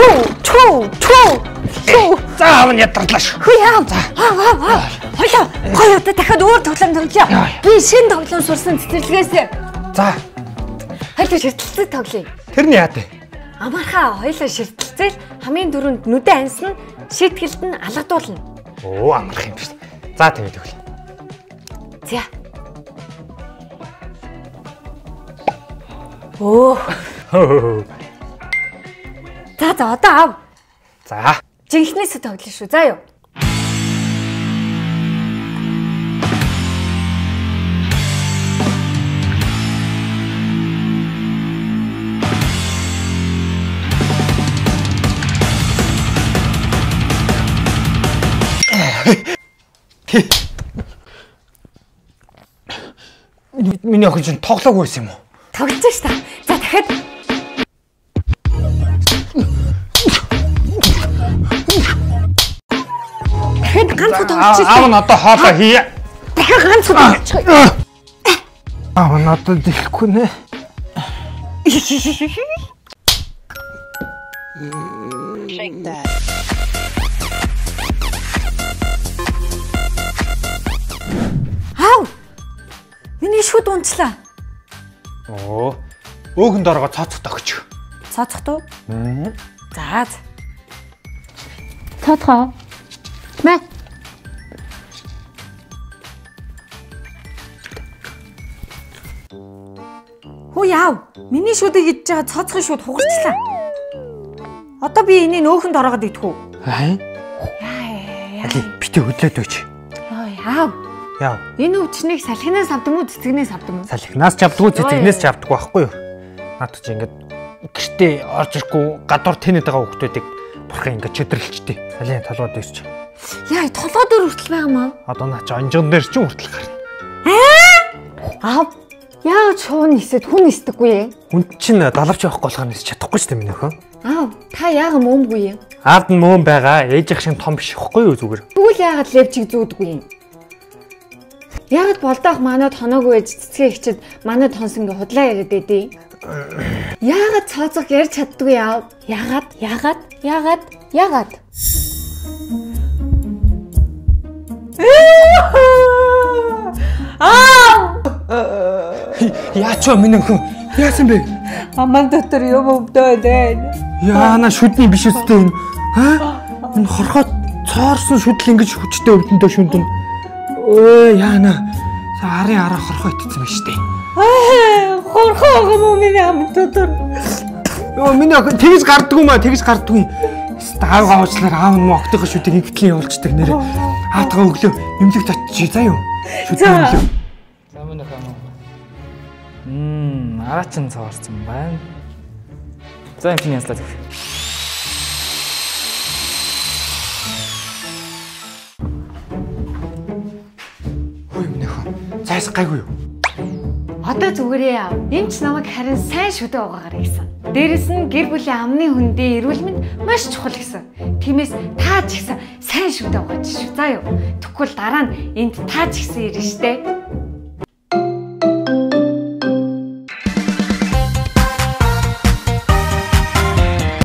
2 2 2 2. За аав нь ядарлаа шүү. Хүй яав. Аа. Хойлоо. Гоё одоо дахиад өөр тоглоом тоглоё. Би шинэ тоглоом сурсан цэцэрлэгээс. За. Хоёлоо ширтэлцээ тоглоё. Тэр нь яа вэ? Амархаа хоёлоо ширтэлцээл хамгийн түрүүнд нүдэ ансан шийтгэлд нь алгадуулна. Оо амарх юм биш. За тэгээд өгөл. За. Оо. За за одоо ав. За. Жинхнээсээ тоглоно шүү. За юу. Миний охин чинь тоглоогүй байсан юм уу? Тоглож ш та. За дахиад. Дахиад ганц тоглож. Аав нь одоо хоолоо хийе. Дахиад ганц тоглож. Аав нь одоо дэлэхгүй нэ. Shake that. Аав. Миний шүд унчлаа. Оо. Өөхөн дооргоо цооцох тогч. Цооцох туу? За. Цооцгоо. Мэ. Хөө яав. Миний шүдийг идж байгаа цооцохын шүд хугарчлаа. Одоо би энийг өөхөнд ороогод идэх үү? Аа. Яа. Али битээ хөдлөөд өгч. Йоо яав. Яав. Энэ өвчнийг салхинаас авдаг уу, цэцгнээс авдаг уу? Салхинаас ч авдаггүй, цэцгнээс ч авдаггүй байхгүй юу? Надад чи ингээд гэртээ орж ирэхгүй гадуур тэнэд байгаа хүмүүсийг бурхан ингээд чөдөрлчтэй. Алин толгой дээр чи. Яа, толгой дээр хүртэл байгаа юм аа. Одоо наа чи онжон дээр чи хүртэл гарна. Аа? Аав. Яагаад шуун нисэд хүн нисдэггүй юм? Хүн чинь далавч явахгүй болохоор нисч чадахгүй ч тийм нөхөө. Аав, та яагаад мөөмгүй юм? Аавд нь мөөм байгаа. Ээжийнх шиг том биш ихгүй юу зүгээр. Тэгвэл яагаад левчиг зүүдгүй юм? Яагаад болдоох манад хоноогүй ээж цэцгээ хичээд манад хонсон гэ худлаа яриад байдیں۔ Яагаад цооцох ярьж чаддгүй яав? Яагаад? Яагаад? Яагаад? Яагаад? Аа! Яач вэ миний охин? Яасан бэ? Аман дотор юм өвдөөд байна. Яана шүдний биш үстэй юм. Аа? Энэ хорхоо цоорсон шүдэл ингэж хүчтэй өвдөндөө шүндэн. Өө яана. Арын араа хорхоо итцсэн байж тээ. Аа, хорхоо байгаа юм уу миний ам дотор? Йоо миний охин тэгж гардггүй маа, тэгж гардггүй. Аавгаа уучлаар аав нь мөн октийнхоо шүдийг ингэтлэн явуулчихдаг нэрээ. Аатгаа өглөө эмнэлэгт очиж заа юу? Шүдний эмнэлэг. За миний охин. Араа чинь цоорсон байна. За эмчний янзлаад өгөх. Хөөе миний охин. Зайс гайгүй юу? Одоо зүгээрээ яав. Эмч намайг харин сайн шүдэ угаагаарай гэсэн. Дээрэс нь гэр бүлийн амны хүндээ эрүүл мэнд маш чухал гэсэн. Тиймээс та ч гэсэн сайн шүдэ угаач шүү. За юу. Тэгвэл дараа нь энд та ч гэсэн ирнэ штэ.